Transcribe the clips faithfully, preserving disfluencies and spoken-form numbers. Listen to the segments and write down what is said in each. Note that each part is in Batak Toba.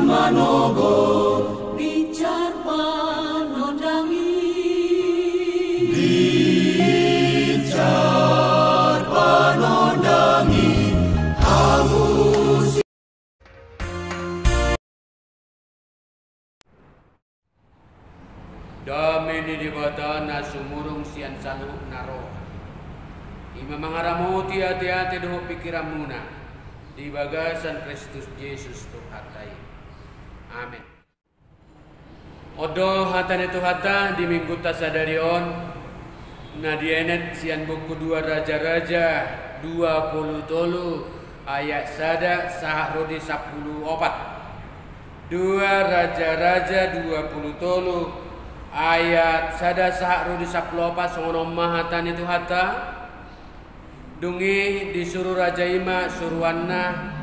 Manogot. Bicar panondangi. Bicar panondangi. Hamu si- Dame ni Debata na sumurung sian saluhut na roha, i ma mangaramoti ateate dohot pingkiranmuna di bagasan Kristus Jesus Tuhanta i. Amen. On do hata ni Tuhanta di Minggunta sadari on, na dienet sian buku Dua Raja-raja dua pulu tolu ayat sada sahat ro di sampulu opat. Dua Raja-raja dua pulu tolu ayat sada sahat ro di sampulu opat, songon on ma hata ni Tuhanta. Dung i disuru raja i ma suruanna,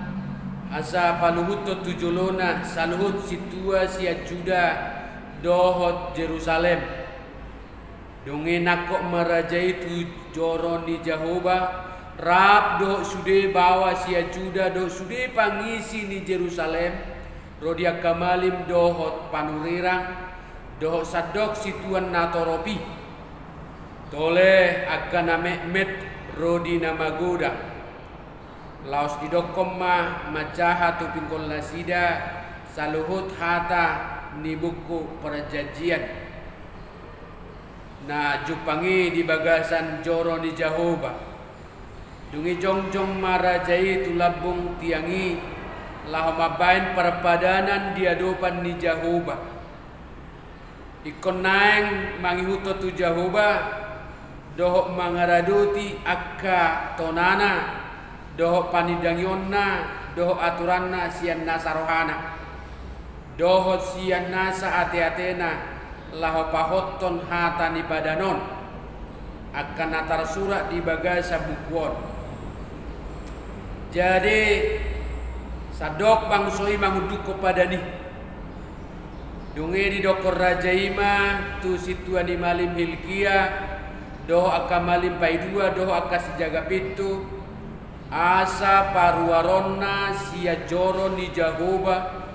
asa paluhuthon tu jolona saluhut sintua sian Juda dohot Jerusalem. Dung i nangkok ma raja i tu joro ni Jahowa, rap dohot sude baoa sian Juda dohot sude pangisi ni Jerusalem, ro di angka malim dohot panurirang, dohot sandok situan na torop i. Tole angka na metmet ro di na magodang. Laos didokkon ma manjaha tu pinggol nasida saluhut hata ni buku perjanjian na jumpang i di bagasan joro ni Jahowa. Dung i jongjong ma raja i tu lambung tiang i, laho mambahen parpadanan di adopan ni Jahowa. Ingkon naeng mangihuthon tu Jahowa, dohot mangaradoti angka tonana, dohot panindangionna, dohot aturanna sian nasa rohana, dohot sian nasa ateatena, laho pahothon hata ni padan on, angka na tarsurat di bagasan buku on. Jadi, sandok bangso i mangundungkon padan i. Dung i didokkon raja i ma tu sintua ni malim Hilkia, dohot angka malim paidua, dohot angka sijaga pintu, asa paruaronna sian joro ni Jahowa,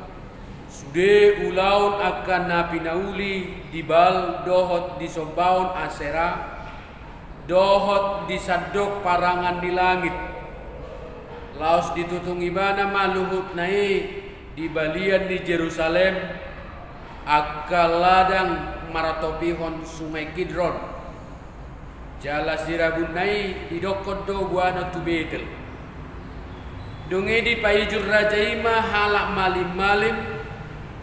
sude ulaon angka na pinauli di Baal dohot disombahon Asera, dohot di sandok parangan ni langit. Laos ditutung ibana ma luhutna i di balian ni Jerusalem, angka ladang martopihon sungai Kidron. Jala sirabunna i didokkon do boanon tu Betel. Dung i dipaijur raja i ma halak malim-malim,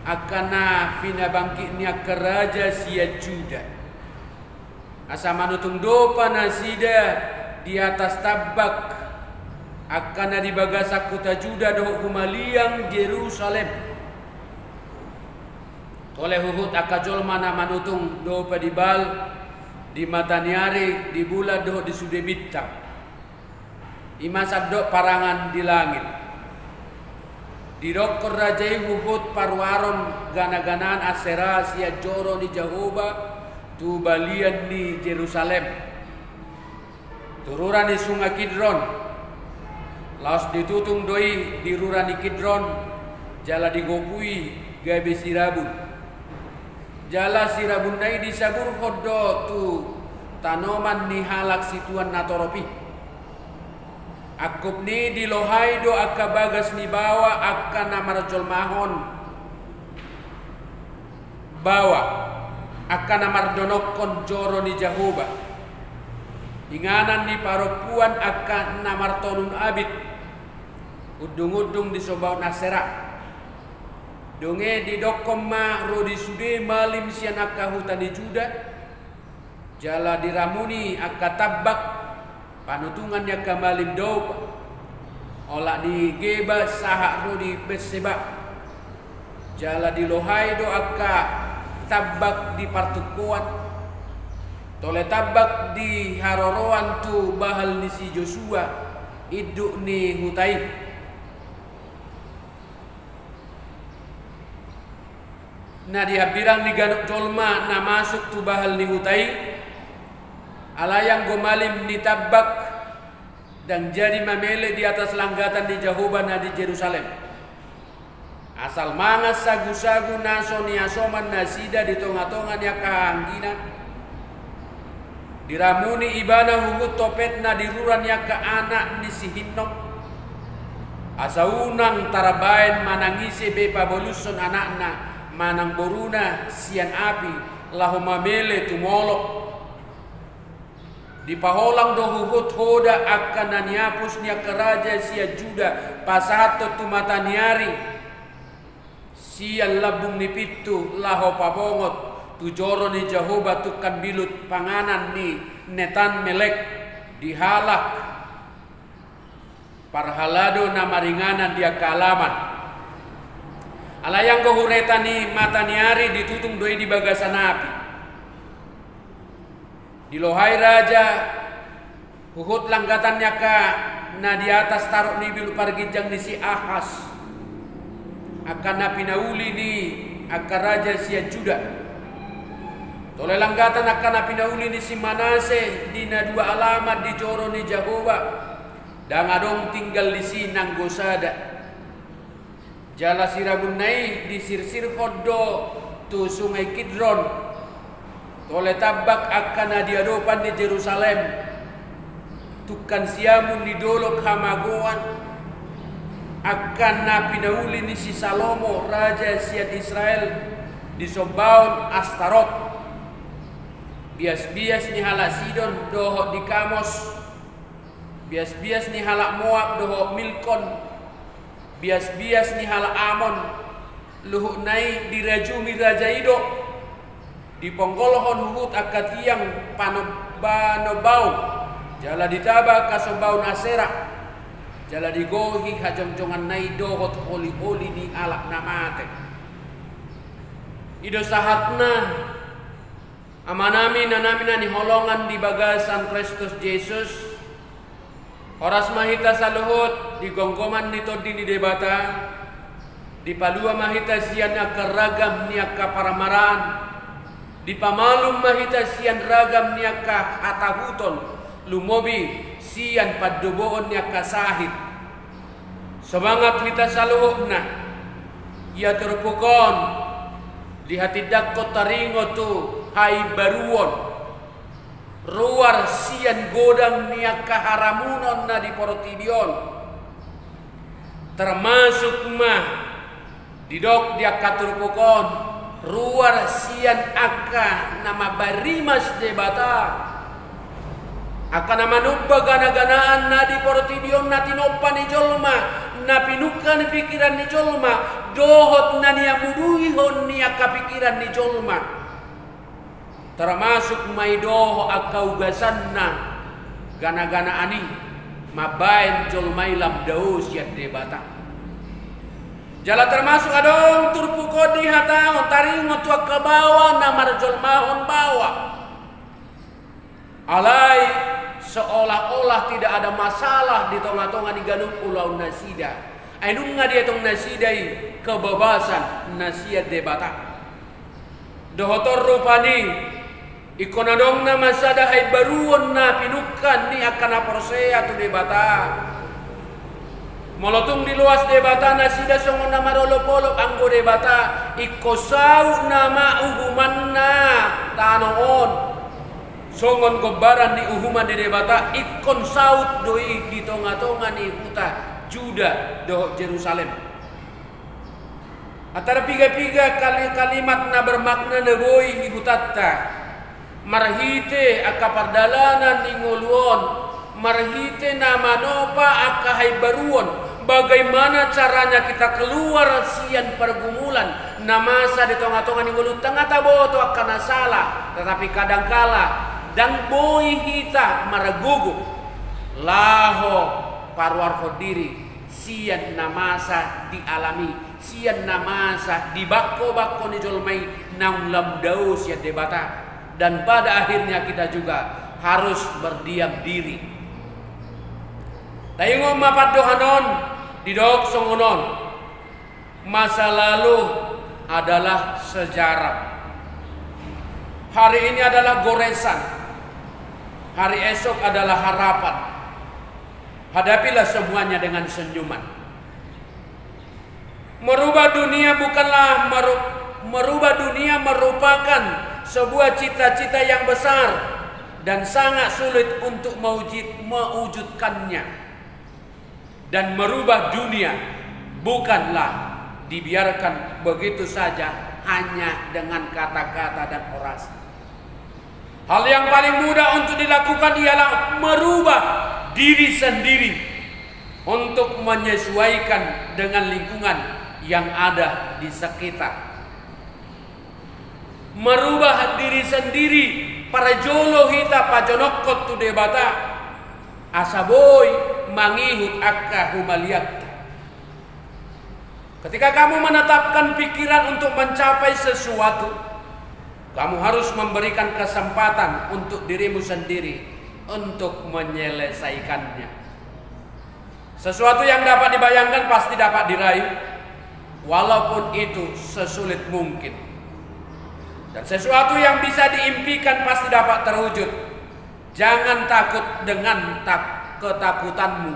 angka na pinabangkit ni angka raja sian Juda. Asa manutung dopa nasida di atas tambak, angka na di bagasan huta Juda dohot humaliang Jerusalem. Tole huhut angka jolma na manutung dopa di Baal, di mata ni ari, di bulan dohot di sude bintang. I ma sandok parangan di langit. Didokkon raja i huhut paruaron gana-ganaan Asera sian joro ni Jahowa tu balian ni Jerusalem, tu rura ni sungai Kidron. Laos ditutung do i di rura ni Kidron, jala digopui gabe sirabun. Jala sirabunna i disaburhon do tu tanoman ni halak situan na torop i. Angkup ni i dilohai do angka bagas ni baoa angka na marjolmahon baoa, angka na mardonokkon joro ni Jahowa. Inganan ni parompuan angka na martonun abit, undung-undung disombahon Asera. Dung i didokkon ma ro di sude malim sian angka huta ni Juda, jala diramuni angka tambak panutungan ni angka malim dopa, olat ni Geba sahat ro di Berseba. Jala dilohai do angka tambak di partungkoan, tole tambak di haroroan tu bahal ni si Josua, induk ni huta i. Na dihambirang ni ganup jolma na masuk tu bahal ni huta i, alai anggo malim ni tambak, ndang jadi mamele di atas langgatan ni Jahowa na di Jerusalem. Asal mangan sagu-sagu na so niasoman nasida di tonga-tonga ni angka hahaanggina, diramuni ibana huhut topet na di rura ni angka anak ni si Hinnom. Asa unang tarbaen manang ise be pabalushon anakna manang boruna sian api laho mamele tu Molok. Dipaholang do huhut hoda angka na niapus ni angka raja sian Juda pasahathon tu mata ni ari sian lambung ni pintu laho pabongot tu joro ni Jahowa tungkan bilut panganan ni Netan Melek di halak parhalado na maringanan di angka alaman. Alai anggo hureta ni mata ni ari ditutung do i di bagasan api. Dilohai raja huhut langgatan ni angka na di atas taruk ni bilut parginjang ni si Ahas angka na pinauli ni angka raja sian Juda. Tole langgatan angka na pinauli ni si Manase di na dua alaman di joro ni Jahowa, ndang adong tinggal disi nanggo sada. Jala sirabunna i disirsirhon do tu Sungai Kidron. Tole tambak angka na di adopan ni Jerusalem, tungkan siamun ni dolok hamagoan, angka na pinauli ni si Salomo raja sian Israel, disombaon Astarot. Bias-bias ni halak Sidon dohot di Kamos, bias-bias ni halak Moab dohot Milkom, bias-bias ni halak Amon, luhutna i dirajumi raja i do. Diponggolhon huhut angka tiang panombanombaon, jala ditaba angka sombaon Asera, jala digohi hajongjonganna i dohot holi-holi ni halak na mate. I do sahatna, amanami, inanami na hinaholongan di bagasan Kristus Jesus, horas ma hita saluhut di gomgoman ni Tondi ni Debata. Dipalua ma hita sian angka ragam ni angka parmaraan, dipamalum ma hita sian ragam ni angka hatahuton, lumobi sian pandoboon ni angka sahit. Somangat hita saluhutna, ia turpuk on dihatindangkon taringot tu haimbaruon, ruar sian godang ni angka haramunon na di portibi on. Termasuk ma didok di angka turpuk on, ruar sian angka na mambarimas Debata, angka na manumba gana-ganaan na di portibi on na tinompa ni jolma, na pinungka ni pikiran ni jolma, dohot na niamuduihon ni angka pikiran ni jolma. Termasuk ma i dohot angka ugasanna gana-ganaan i mambaen jolma i lam dao sian Debata. Jala termasuk adong turpuk on dihatahon taringot tu angka baoa na marjolmahon baoa. Alai seolah-olah tidak ada masalah di tonga-tonga ni ganup ulaon nasida. Ai nunga dietong nasida i kebebasan na sian Debata. Dohot on rupani, ingkon adong nama sada haimbaruon na pinungka ni angka na porsea tu Debata. Molo tung diloas Debata nasida songon na marolop-olop anggo Debata, ingkon saut nama uhumanna tano on. Songon gombaran ni uhuman ni Debata, ingkon saut do i di tonga-tonga ni huta Juda dohot Jerusalem. Antara piga-piga kali-, kalimat na bermakna na boi di hutanta, marhite angka pardalanan ni ngolu on, marhite na manopa angka haimbaruon, bagaimana caranya kita keluar sian pergumulan na masa di tonga-tonga ni ngolunta, nga taboto angka na sala, tetapi kadangkala ndang boi hita margogo laho paruarhon diri sian na masa dialami, sian na masa dibangko-bangko ni jolma i naung lam dao sian Debata. Dan pada akhirnya kita juga harus berdiam diri. Taingot ma pandohan on, didok songon on: Masa lalu adalah sejarah. Hari ini adalah goresan. Hari esok adalah harapan. Hadapilah semuanya dengan senyuman. Merubah dunia bukanlah meru-, merubah dunia merupakan sebuah cita-cita yang besar dan sangat sulit untuk mewujud-, mewujudkannya. Dan merubah dunia bukanlah dibiarkan begitu saja hanya dengan kata-kata dan orasi. Hal yang paling mudah untuk dilakukan ialah merubah diri sendiri untuk menyesuaikan dengan lingkungan yang ada di sekitar. Merubah diri sendiri, parjolo hita pajonokhon tu Debata, asa boi mangihut angka humaliangta. Ketika kamu menetapkan pikiran untuk mencapai sesuatu, kamu harus memberikan kesempatan untuk dirimu sendiri untuk menyelesaikannya. Sesuatu yang dapat dibayangkan pasti dapat diraih, walaupun itu sesulit mungkin. Dan sesuatu yang bisa diimpikan pasti dapat terwujud. Jangan takut dengan tak-, ketakutanmu.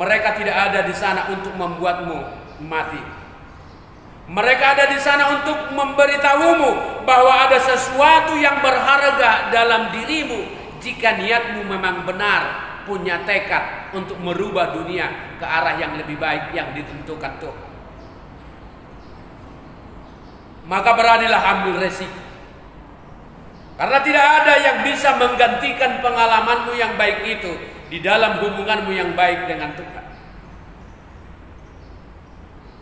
Mereka tidak ada di sana untuk membuatmu mati. Mereka ada di sana untuk memberitahumu bahwa ada sesuatu yang berharga dalam dirimu jika niatmu memang benar, punya tekad untuk merubah dunia ke arah yang lebih baik yang ditentukan Tuhan. Maka beranilah ambil resiko. Karena tidak ada yang bisa menggantikan pengalamanmu yang baik itu di dalam hubunganmu yang baik dengan Tuhan.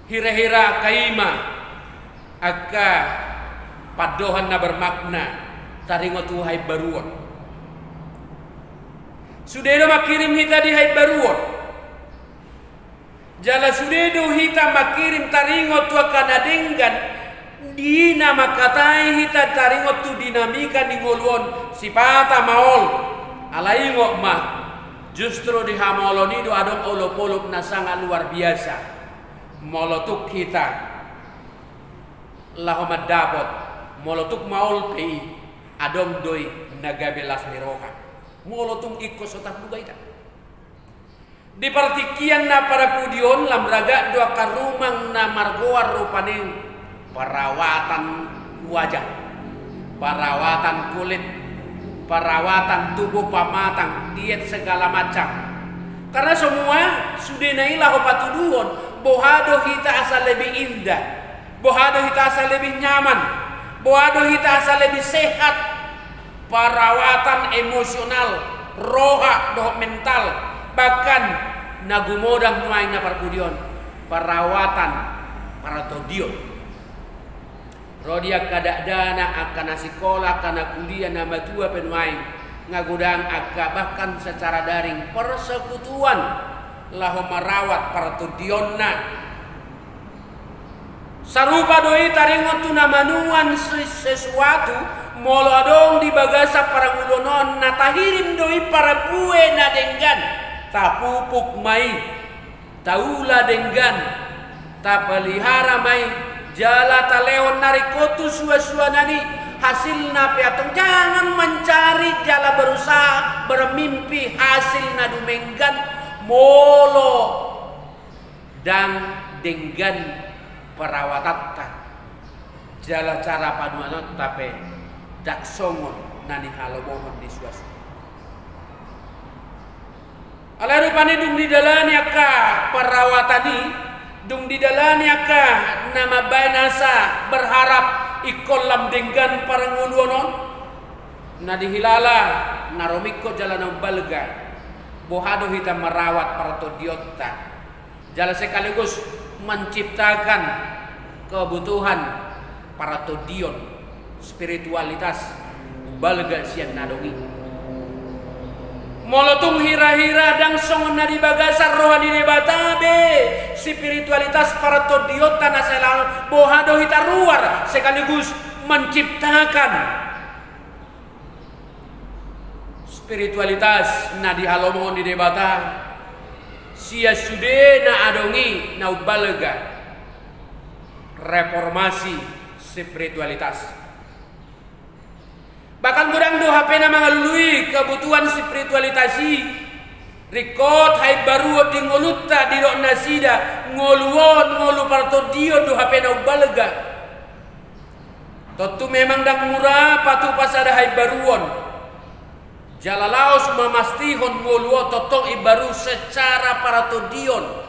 Hira-hira angka i ma angka pandohan na bermakna taringot tu haimbaruon. Sude do mangkirim hita di haimbaruon. Jala sude do hita mangkirim taringot tu angka na denggan, di na mangkatai hita taringot tu dinamika ni ngolu on, sipata maol. Alai ingot ma, justru di hamaolon i do adong olop-olop na sangat luar biasa. Molo tung hita laho mandapot, molo tung maol pe i, adong do i na gabe las ni roha. Molo tung ingkon so tarluga hita. Di partingkian na parpudi on lam ragak do angka rumang na margoar rupani perawatan wajah, perawatan kulit, perawatan tubuh, pamatang, diet, segala macam. Karena semua sudena i laho patuduhon, boha do hita asa lebih indah, boha do hita asa lebih nyaman, boha do hita asa lebih sehat. Perawatan emosional, roha dohot mental, bahkan na gumodang nuaeng na parpudi on, perawatan partondion. Ro di angka dakdanak, angka na sikola, angka na kuliah, na matua pe nuaeng, nga godang angka bahkan secara daring persekutuan laho marawat partondionna. Sarupa do i taringot tu na manuan se-, sesuatu, molo adong di bagasan parngoluon on na tahirim do i parbue na denggan, tapupuk ma i, taula denggan, tapelihara ma i, jala talehon na ringkot tu sua-suanan i, hasilna pe antong. Jangan mencari jala berusaha bermimpi hasil na dumenggan, molo ndang denggan perawatanta, jala cara panuanonta pe ndang songon na nihalomohon ni sua-sua. Alai rupani dung didalani angka perawatan i, dung didalani angka na mambaen asa berharap ingkon lam denggan parngoluon on, na dihilala na ro mingkot jala na umbalga, boha do hita marawat partondionta. Jala sekaligus menciptakan kebutuhan partondion, spiritualitas, umbalga sian na adong i. Molo tung hira-hira ndang songon na di bagasan roha ni Debata be spiritualitas partondionta na sai laho, boha do hita ruar sekaligus menciptakan spiritualitas na dihalomohon ni Debata, sian sude na adong i na umbalga reformasi spiritualitas. Bahkan godang do hape na mangalului kebutuhan spiritualitas i, Ringkot haimbaruon di ngolunta didok nasida, ngolu on ngolu partondion do hape na umbalga. Tontu memang ndang mura patupa sada haimbaruon. Jala laos mamastihon ngolu on tongtong imbaru secara partondion.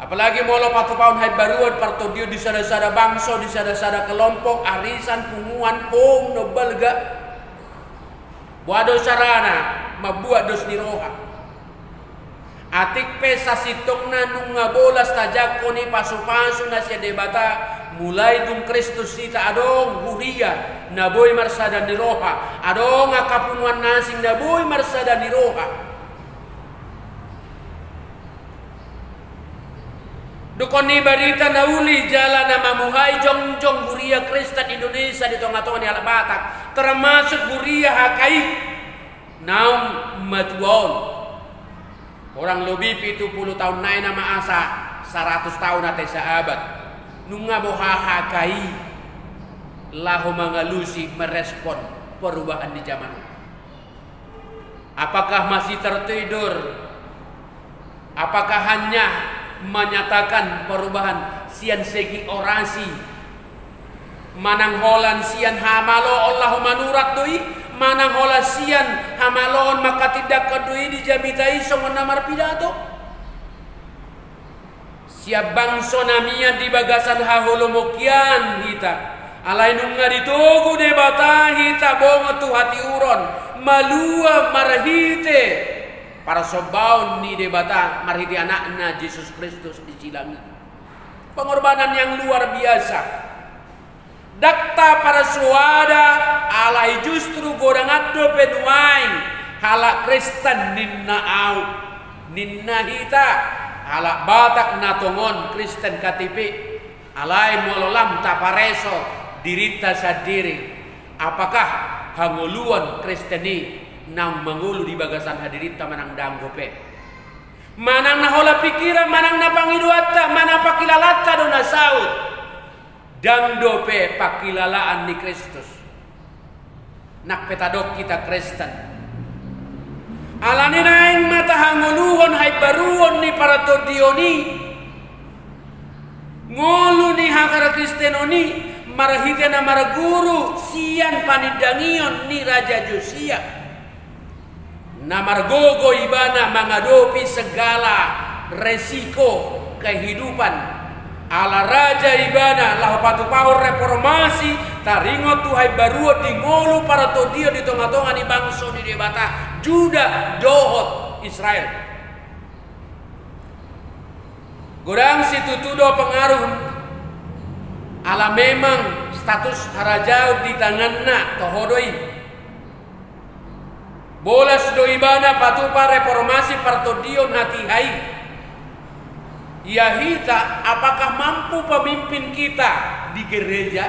Apalagi molo patupahon haimbaruon partondion di sada-sada bangso, di sada-sada kelompok, arisan, punguan, pung, na umbalga. Boha do carana mambuat dos ni roha? Atik pe sasintongna nunga bolas tajangkon i pasupasu na sian Debata, mulai dung Kristus hita adong huria na boi marsada ni roha, adong angka punguan na asing na boi marsada ni roha. Dungkon ni barita na uli jala na mamuhai jongjong huria Kristen Indonesia di tonga-tonga ni halak Batak, termasuk huria H K I, naung matua on. Kurang lobi pitu pulu taon nai nama asa saratus taon ate saabad. Nunga boha H K I laho mangalusi merespon perubahan di jaman on? Apakah masih tertidur? Apakah hanya menyatakan perubahan sian segi orasi? Manang holan sian hamaloon laho manurat do i? Manang holan sian hamaloon mangkatindangkon do i di jamita i songon na marpidato? Sian bangso na mian di bagasan haholomokian hita. Alai nunga ditogu Debata hita bongot tu hatiuron, malua marhite parsombaon ni Debata marhite Anakna Jesus Kristus disilang i. Pengorbanan yang luar biasa. Ndang taparsoada, alai justru godang an dope nuaeng halak Kristen ninna ahu, ninna hita halak Batak na tongon Kristen K T P. Alai molo lam tapareso dirinta sandiri, apakah hangoluan Kristen i naung mangolu di bagasan hadirinta manang ndang dope? Manang na holan pikiran, manang na pangidoanta, manang pangkilalaanta do na saut. Ndang dope pangkilalaan ni Kristus. Nang pe tadok hita Kristen, alani naeng ma tahangoluhon haimbaruon ni partondion i, ngolu ni hakristenon i, marhite na marguru sian panindangion ni Raja Josia. Na margogo ibana mangadopi segala resiko kehidupan. Ala raja ibana laho patupahon reformasi, taringot tu haimbaruon di ngolu partondion di tonga-tonga ni bangso ni Debata, Juda dohot Israel. Godang situtu do pengaruh, ala memang status harajaon di tanganna, toho do i. Bolas do ibana patupa reformasi partondion hatiha i. Ia hita, apakah mampu pemimpin kita di gereja,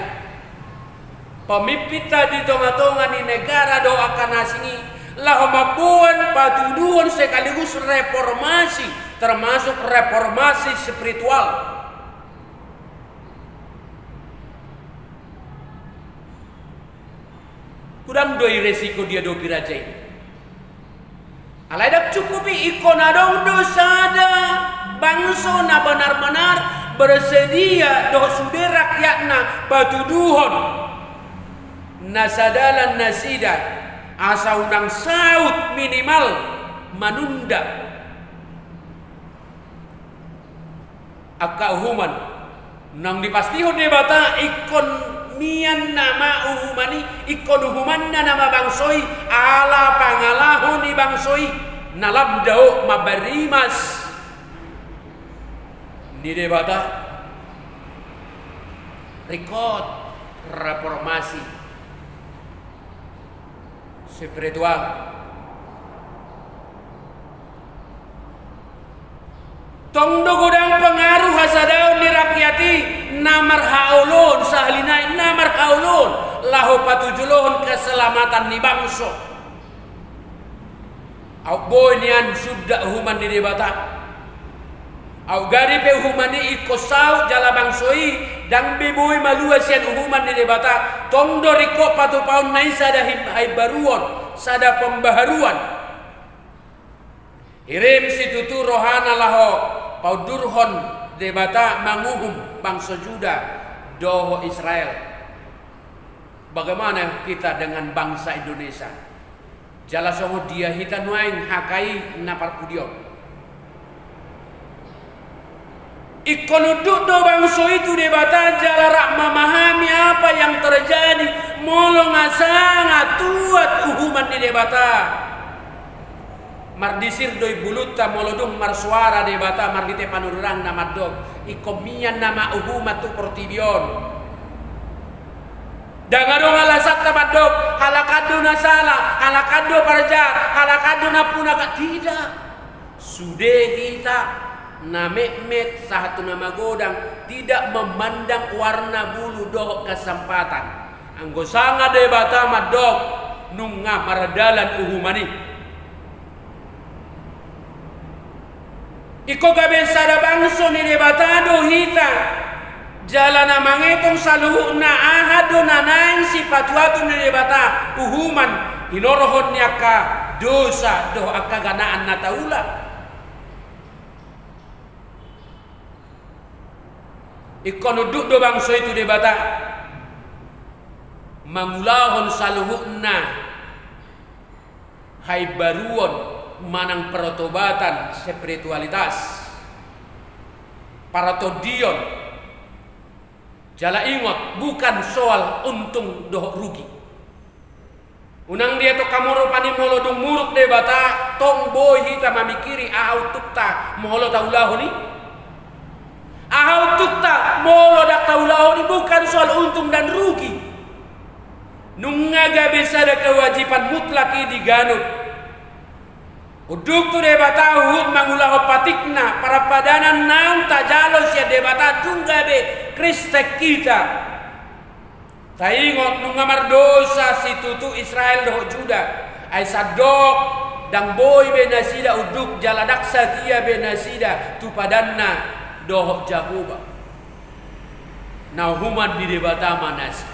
pemimpinta di tonga-tonga ni negara dohot angka na asing i, laho mamboan patuduhon sekaligus reformasi, termasuk reformasi spiritual? Godang do i resiko diadopi raja i. Alai ndang cukup i, ingkon adong do sada bangso na benar-benar bersedia dohot sude rakyatna patuduhon na sadalan nasida, asa unang saut minimal manunda angka uhuman. Naung dipastihon Debata, ingkon mian nama uhuman i, ingkon uhumanna nama bangso i, ala pangalaho ni bangso i na lam dao mambahen rimas ni Debata. Ringkot reformasi spiritual. Tong do godang pengaruh hasadaon ni rakyat i na marhaoloon, sahali nai na marhaoloon laho patujolohon keselamatan ni bangso. Aut boi nian suda uhuman ni Debata. Aut gari pe uhuman i ingkon saut jala bangso i ndang be boi malua sian uhuman ni Debata. Tong do ringkot patupahon na i sada him-, haimbaruon, sada pembaharuan. Hirim situtu rohana laho paundurhon Debata manguhum bangso Juda dohot Israel. Bagaimana kita dengan bangsa Indonesia? Jala songon dia hita nuaeng H K I na parpudi on? Ingkon unduk do bangso i tu Debata jala rap mamahami apa yang terjadi molo nga sanga tuat uhuman ni Debata. Mardisir do imbulutta molo dung marsuara Debata marhite panurirangna mandok, ingkon mian nama uhuman tu portibi on. Ndang adong alasanta mandok halak an do na sala, halak an do parjahat, halak an do na punaka. Tidak. Sude hita na metmet sahat tu na magodang, tidak memandang warna bulu dohot kesempatan. Anggo sanga Debata mandok, nunga mardalan uhuman i. Ingkon gabe sada bangso ni Debata do hita. Jala na mangetong saluhutna aha do na naeng sipatupaon ni Debata, uhuman hinorhon ni angka dosa dohot angka ganaan na taula. Ingkon unduk do bangso i tu Debata mangulahon saluhutna haimbaruon manang pertobatan, spiritualitas, partondion. Jala ingot, bukan soal untung dohot rugi. Unang dietong hamu rupani molo dung muruk Debata, tong boi hita mamingkiri aha untukta molo taulahon i? Aha untukta molo ndang taulahon i? Bukan soal untung dan rugi. Nunga gabe sada kewajiban mutlak i di ganup. Unduk tu Debata huhut mangulahon patikna, parpadanan naung tajalo sian Debata dung gabe Kristen hita. Taingot nunga mardosa situtu Israel dohot Juda. Ai sandok, ndang boi be nasida unduk jala ndang satia be nasida tu padanna dohot Jahowa. Na uhuman ni Debata ma na i.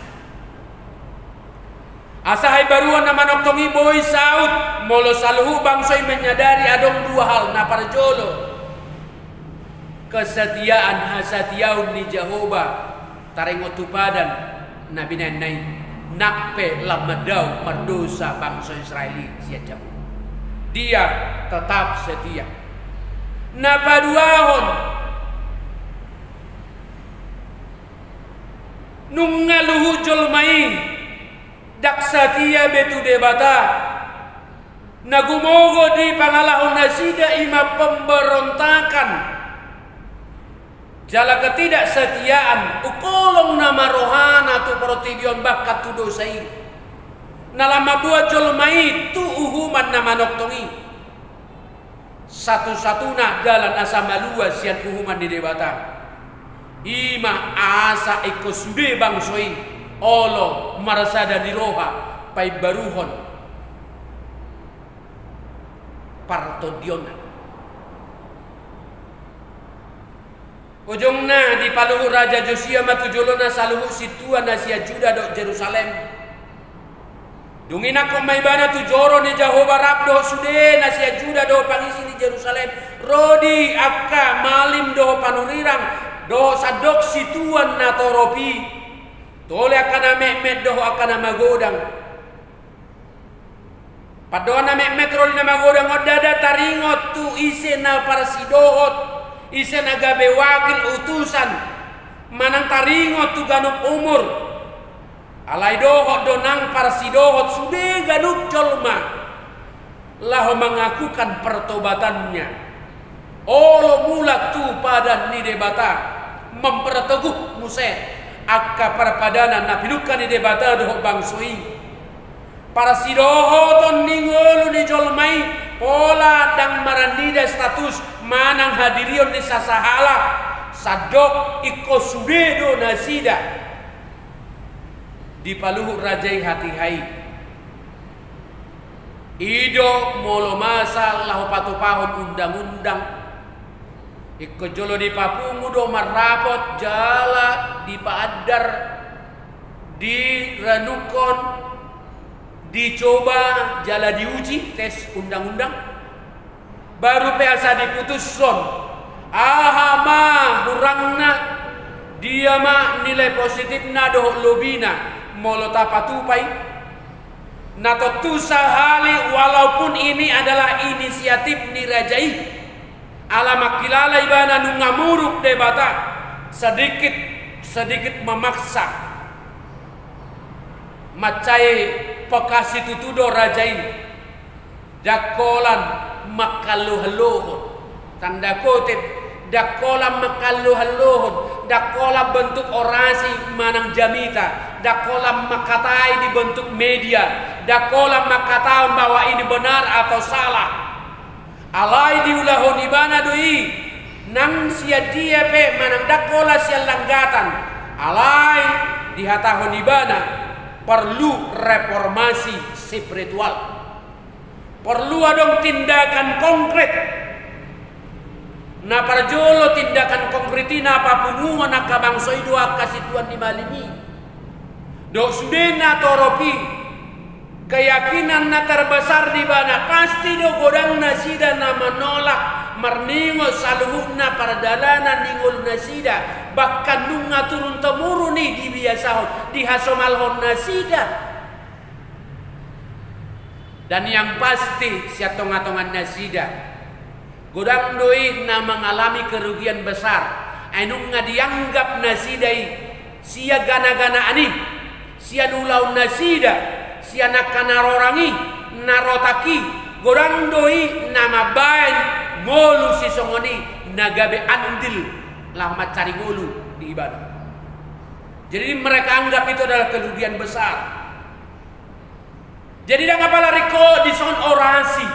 Asa haimbaruon na manongtong i boi saut, molo saluhut bangso i menyadari adong dua hal. Na parjolo, kesetiaan, hasatiaon ni Jahowa taringot tu padan na binaenna i, nang pe lam mandao mardosa bangso Israel i sian Jahowa. Dia tetap setia. Na paduahon, nunga luhut jolma i ndang satia be tu Debata. Na gumogo di pangalaho nasida i ma pemberontakan jala ketidaksetiaan, ungkolong nama rohana tu portibi on bahkan tu dosa i. Na lam mamboan jolma i tu uhuman na manongtong i. Satu-satuna dalan asa malua sian uhuman ni Debata, i ma asa ingkon sude bangso i olo marsada ni roha paimbaruhon partondionna. Ujungna dipaluhut Raja Josia ma tu jolona saluhut sintua na sian Juda dohot Jerusalem. Dung i nangkok ma ibana tu joro ni Jahowa rap dohot sude na sian Juda dohot pangisi ni Jerusalem, ro di angka malim dohot panurirang dohot sandok situan na torop i. Tole angka na metmet dohot angka na magodang. Pandohan na metmet ro di na magodang on, ndada taringot tu ise na parsidohot, ise na gabe wakil utusan, manang taringot tu ganup umur. Alai dohot do nang parsidohot sude ganup jolma laho mengakukan pertobatannya. Olo mulak tu padan ni Debata, memperteguh muse angka parpadanan na pinungka ni Debata dohot bangso i. Parsidohoton ni ngolu ni jolma i pola ndang marnida status manang hadirion ni sasahalak, sandok ingkon sude do nasida. Dipaluhut raja i hatiha i. I do molo masa laho patupahon undang-undang, ingkon jolo dipapungu do marrapot jala dipaandar, diranukhon, dicoba jala diuji, tes undang-undang. Baru pe asa diputushon, aha ma hurangna, dia ma nilai positifna dohot lobina, molo tapatupa i. Na tontu sahali, walaupun ini adalah inisiatif ni raja i, ala mangkilala ibana nunga muruk Debata, sedikit, sedikit memaksa. Mansai pekasi tutu do raja i. Ndang holan manghallo-hallohon. Tanda kutip, ndang holan manghallo-hallohon, ndang holan bentuk orasi manang jamita, ndang holan mangkatai di bentuk media, ndang holan mangkatahon bahwa ini benar atau salah. Alai diulahon ibana do i, nang sian dia pe manang ndang holan sian langgatan, alai dihatahon ibana, perlu reformasi spiritual. Perlu adong tindakan konkret. Na parjolo tindakan konkret i na papunguhon angka bangso i do angka situan ni malim i. Dohot sude na torop i, keyakinan na terbesar di ibana, pasti do godang nasida na menolak marningot saluhutna pardalanan ni ngolu nasida, bahkan nunga turun temurun i dibiasahon, dihasomalhon nasida. Dan yang pasti, sian tonga-tonga nasida, godang do i na mengalami kerugian besar. Ai nunga dianggap nasida i, sian gana-ganaan i, sian ulaon nasida, sian angka na rorang i, na rotak i, godang do i na mambaen ngolu sisongon i na gabe andil laho mancari ngolu di ibana. Jadi mereka anggap itu adalah kerugian besar. Jadi ndang apala ringkot dison orasi.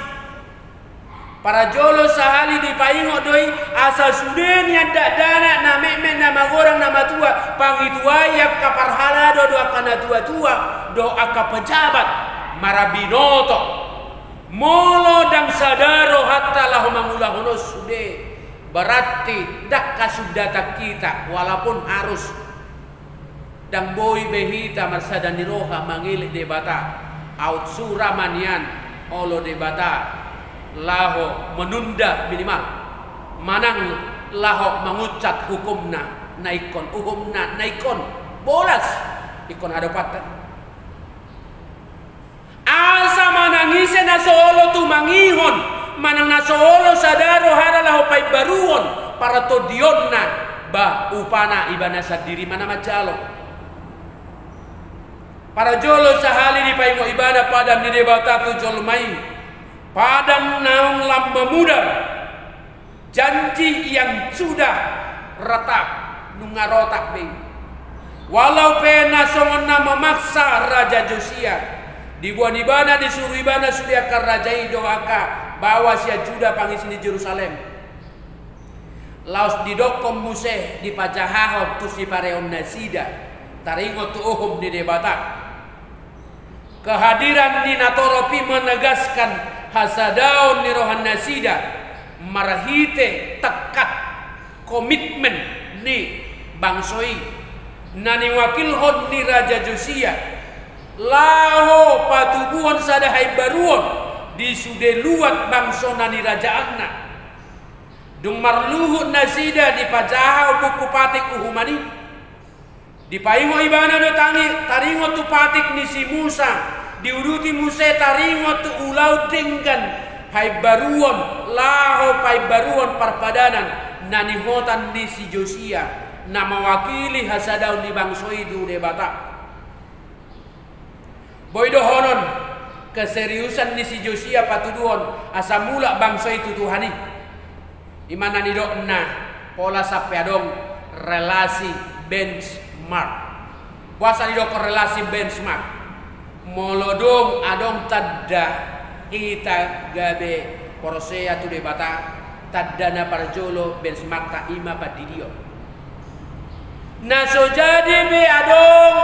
Parjolo sahali dipaingot do i, asa sude nian dakdanak na metmet na magodang na matua, pangituai angka parhalado dohot angka na tua-tua, dohot angka pejabat, marabinoto. Molo ndang sada rohanta laho mangulahon on sude, berarti ndang hasundatan hita, walaupun harus. Ndang boi be hita marsada ni roha mangelek Debata, aut sura ma nian olo Debata laho menunda minimal, manang laho manguncak hukumna na ingkon, uhumna na ingkon bolas ingkon hadopanta. Asa manang ise na so olo tumangihon, manang na so olo sada rohana laho paimbaruhon partondionna, bah, upana ibana sandiri ma na manjalo. Parjolo sahali dipaingot ibana padan ni Debata tu jolma i, padan naung lam memudar. Janji yang sudah retak, nunga rotak be i. Walau pe na songon na memaksa Raja Josia, diboan ibana, disuru ibana sude angka raja i dohot angka baoa sian Juda pangisi ni Jerusalem. Laos didokkon muse, dipajahahon tu sipareon nasida, taringot tu uhum ni Debata. Kehadiran ni natorop i menegaskan hasadaon ni roha nasida marhite tekad, komitmen ni bangso i na niwakilhon ni Raja Josia laho patubuhon sada haimbaruon di sude luat bangso na nirajaanna. Dung marluhut nasida dipajaha buku patik uhuman i. Dipaingot ibana do tangi, taringot tu patik ni si Musa, diuduti muse taringot tu ulaon denggan haimbaruon, laho paimbaruon parpadanan na nihotan ni si Josia, na mewakili hasadaon ni bangso i tu Debata. Boi dohonon keseriusan ni si Josia patuduhon asa mulak bangso i tu Tuhan i. I ma na nidokna pola sampe adong relasi benchmark. Boasa didokkon relasi benchmark? Molo dung adong tanda hita gabe porsea tu Debata, tanda na parjolo benchmarkta i ma pandidion. Na so jadi be adong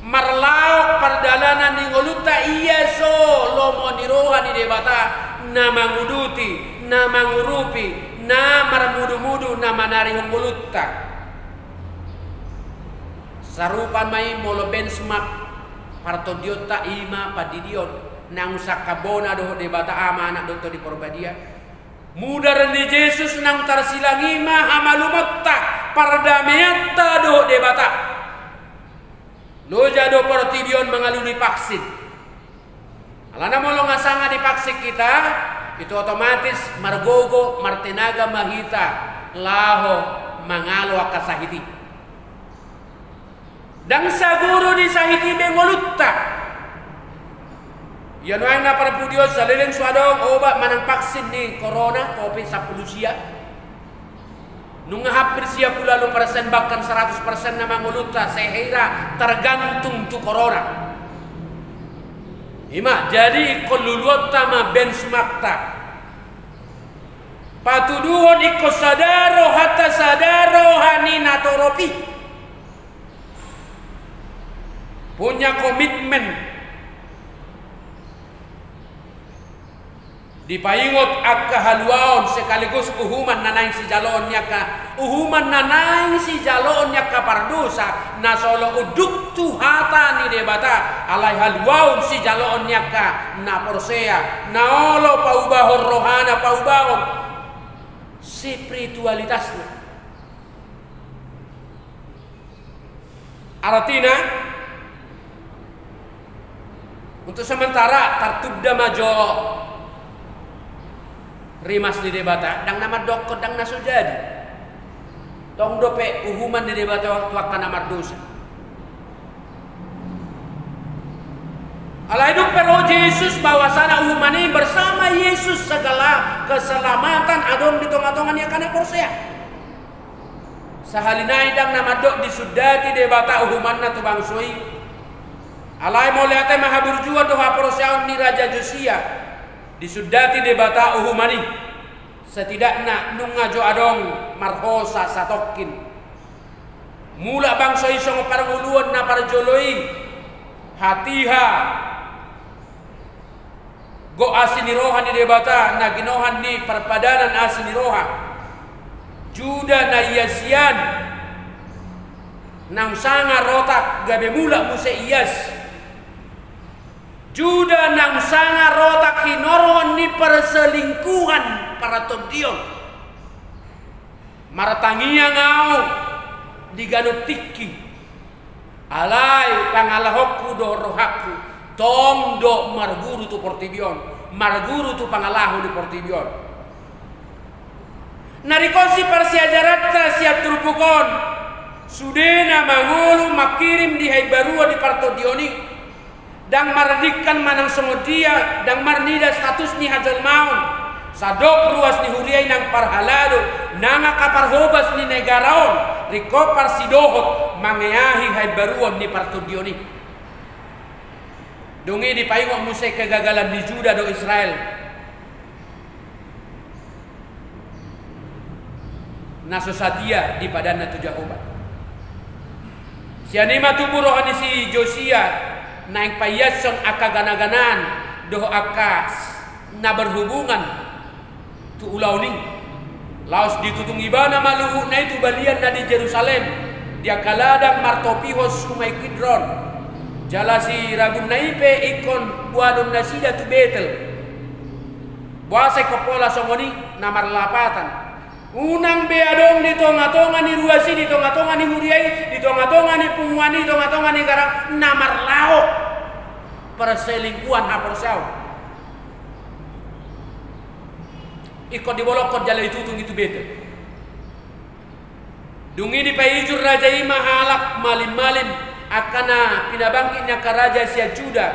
marlaok pardalanan ni ngolunta ia so lomo ni roha ni Debata na manguduti, na mangurupi, na marmudumudu, na manarihon ngolunta. Sarupa ma i molo benchmark partondionta i ma pandidion. Naung sangkap bona dohot Debata Ama, Anak dohot Tondi Porbadia. Mudar ni Jesus naung tarsilang i ma hamalumonta, pardameanta dohot Debata. Loja do portibi on mangalului vaksin. Alana molo nga sanga divaksin hita, itu otomatis margogo, martenaga ma hita laho mangalo angka sahit i. Ndang saguru ni sahit i be ngolunta. Ia nuaeng na parpudi on saleleng so adong obat manang vaksin ni korona, covid sampulu sia. Nunga hampir sia pulu ualu persen, bahkan seratus persen na mangolunta, sehira tergantung tu korona. I ma, jadi ingkon luluanta ma benchmarkta. Patuduhon ingkon sada rohanta, sada roha ni natorop i. Punya komitmen. Dipaingot angka haluaon sekaligus uhuman na naeng sijaloon ni angka, uhuman na naeng sijaloon ni angka pardosa, na so olo unduk tu hata ni Debata, alai haluaon sijaloon ni angka na porsea, na olo paubahon rohana, paubahon spiritualitasna. Artina, untuk sementara tartunda ma jo rimas ni Debata, ndang na mandokkon, ndang na so jadi. Tong dope uhuman ni Debata tu angka na mardosa. Alai dung pe ro Jesus, bahwasana uhuman i bersama Yesus segala keselamatan adong di tonga-tonga ni angka na porsea. Sahali nai ndang na mandok disundati Debata uhumanna tu bangso i. Alai mauliate ma haburjuon dohot haporseaon ni Raja Josia. Disundati Debata uhuman i. Setidakna nunga jo adong marhosa satongkin. Mulak bangso i songon parngoluon na parjolo i. Hatiha. Gok asi ni roha ni Debata, na ginohan ni parpadanan asi ni roha. Juda na iasian, naung sanga rotak gabe mulak muse ias. Juda naung sanga rotak hinorhon ni perselingkuhan, partondion. Martangiang ahu di ganup tingki. Alai pangalahonku dohot rohangku tong do marguru tu portibi on, marguru tu pangalaho ni portibi on. Na ringkot siparsiajaranta sian turpuk on, sudena mangolu mangkirim di haimbaruon di partondion i. Ndang mardingkan manang songon dia, ndang marnida status ni hajolmaon. Sandok ruas ni huria i nang parhalado, nang angka parhobas ni negara on, ringkot parsidohot mangeahi haimbaruon ni partondion i. Dung i dipaingot muse kegagalan ni Juda dohot Israel. Na so satia di padanna tu Jahowa. Sian i ma tubu roha ni si Josia naeng paiashon angka gana-ganaan dohot angka s-, na berhubungan tu ulaon i. Laos ditutung ibana ma luhutna i tu balian na di Jerusalem, di angka ladang martopihon sungai Kidron. Jala si rabunna i pe ingkon boanon nasida tu Betel. Boasa ingkon pola songon i? Na marlapatan. Unang be adong di tonga-tonga ni ruas i, di tonga-tonga ni huria i, di tonga-tonga ni punguan i, di tonga-tonga ni negara na marlaok perselingkuhan haporseaon. Ingkon dibolongkon jala ditutung i tu Betel. Dung i dipaijur raja i ma halak malim-malim angka na pinabangkit ni angka raja sian Juda,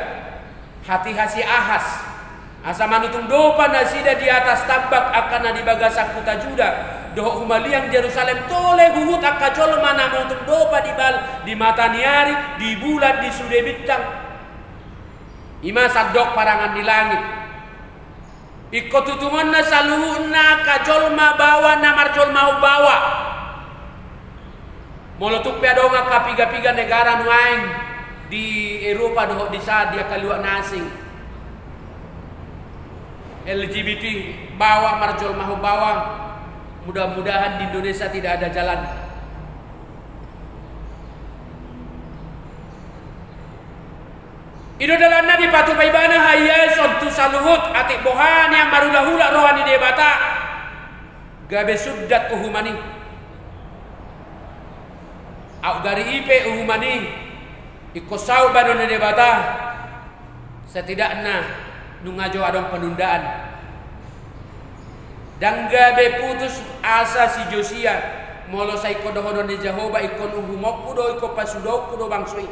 hatiha si Ahas, asa manutung dopa nasida di atas tambak angka na di bagasan huta Juda, dohot humaliang Jerusalem, tole huhut angka jolma na manutung dopa di bal-, di mata ni ari, di bulan, di sude bintang. I ma sandok parangan ni langit. Ingkon tutungonna saluhutna angka jolma baoa na marjolmahon baoa. Molo tung pe adong angka piga-piga negara nuaeng di Eropa dohot di sa-, di angka luat na asing, L G B T baoa, marjolmahon baoa, mudah-mudahan di Indonesia tidak ada jalan. I do dalanna dipatupa ibana haiason tu saluhut atik boha nian marulahula roha ni Debata. Gabe sundat uhuman i. Aut gari i pe uhuman i ingkon saut bahenon ni Debata, setidakna nunga jo adong penundaan. Ndang gabe putus asa si Josia, molo sai ingkon dohonon ni Jahowa, ingkon uhumonku do, ingkon pasudaonku do bangso i.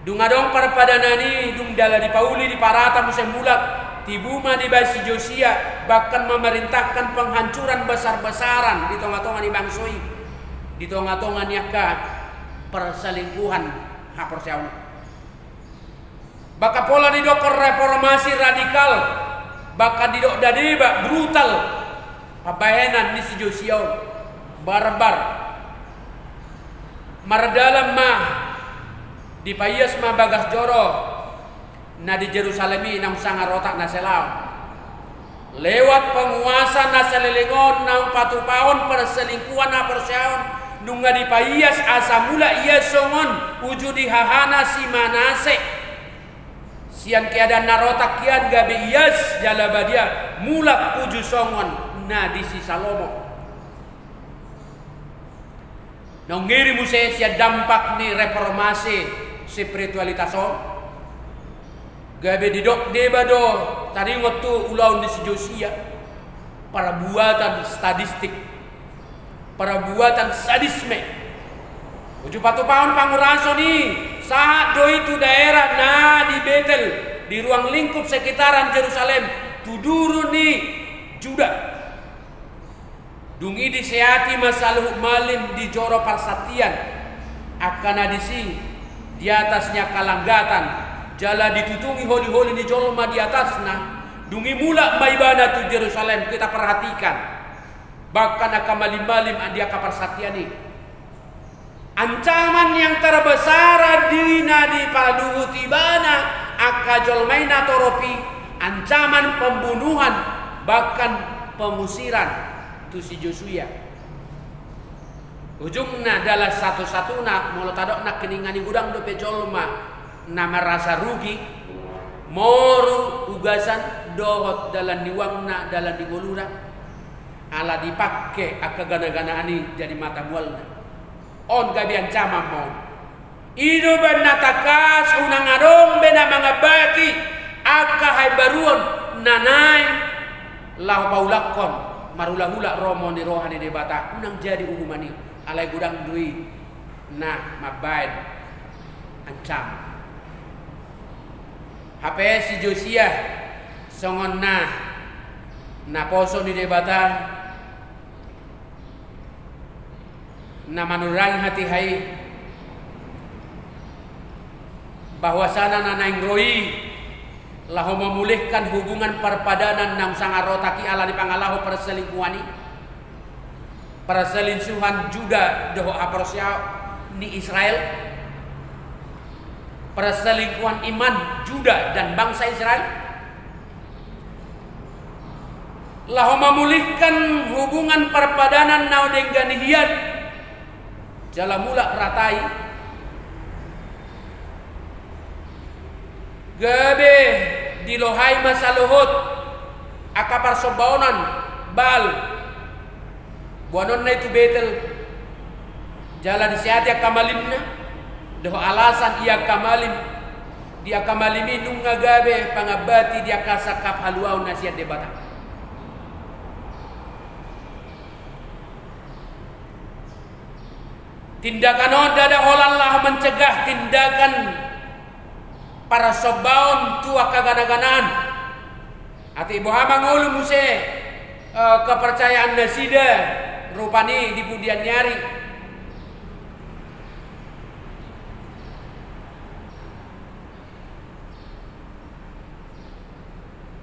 Dung adong parpadanan i, dung jala dipauli, diparata muse mulak, tibu ma dibaen si Josia, bahkan memerintahkan penghancuran besar-besaran di tonga-tonga ni bangso i, di tonga-tonga ni angka perselingkuhan haporseaon. Bahkan pola didokkon reformasi radikal, bahkan didok deba brutal pambahenan ni si Josia on, barbar. Mardalan ma, dipaias ma bagas joro na di Jerusalem i naung sanga rotak na selaon. Lewat penguasa na saleleng on naung patupahon perselingkuhan haporseaon, nunga dipaias asa mulak ia songon uju di hahana si Manase. Sian keadaan na rotak hian gabe ias jala badia, mulak uju songon na di si Salomo. Naung ngeri muse sian dampak ni reformasi spiritualitas on. Gabe didok deba do taringot tu ulaon ni si Josia, perbuatan sadistik, perbuatan sadisme. Uju patupahon pangurason i, sahat do i tu daerah na di Betel, di ruang lingkup sekitaran Jerusalem, tu duru ni Juda. Dung i diseati ma saluhut malim di joro parsantian angka na disi, di atas ni angka langgatan, jala ditutungi holi-holi ni jolma di atasna. Dung i mulak ma ibana tu Jerusalem. Kita perhatikan, bahkan angka malim-malim di angka parsantian i. Ancaman yang terbesar di na dipaluhut ibana angka jolma i natorop i, ancaman pembunuhan, bahkan pengusiran tu si Josia. Ujungna, dalan satu-satuna, molo tadok nangkiningan i, godang dope jolma na merasa rugi, moru, ugasan, dohot dalan ni uangna, dalan ni ngoluna, ala dipake angka gana-ganaan i jadi mata mualna. On gabe ancaman ma on. I do baen na tangkas, unang adong be na mangambati angka haimbaruon na naeng laho paulakhon marulahula romo ni roha ni Debata, unang jadi uhuman i, alai godang do i na mambaen ancaman. Hape si Josia songon na naposo ni Debata, na manurangi hatiha i, bahwasana na naeng ro i laho memulihkan hubungan parpadanan naung sanga rotak i ala ni pangalaho perselingkuhan i, perselingkuhan Juda dohot haporseaon ni Israel, perselingkuhan iman Juda dan bangsa Israel. Laho memulihkan hubungan parpadanan na denggan i hian, jala mulak rata i, gabe dilohai ma saluhut angka parsombaonan Baal. Boanonna i tu Betel, jala diseati angka malimna, dohot alasan i angka malim, di angka malim i nunga gabe pangambati di angka sangkap haluaon na sian Debata. Tindakan on ndada holan laho mencegah tindakan parsombaon tu angka gana-ganaan. Atik boha ma ngolu muse, eh, kepercayaan nasida rupani di pudian ni ari.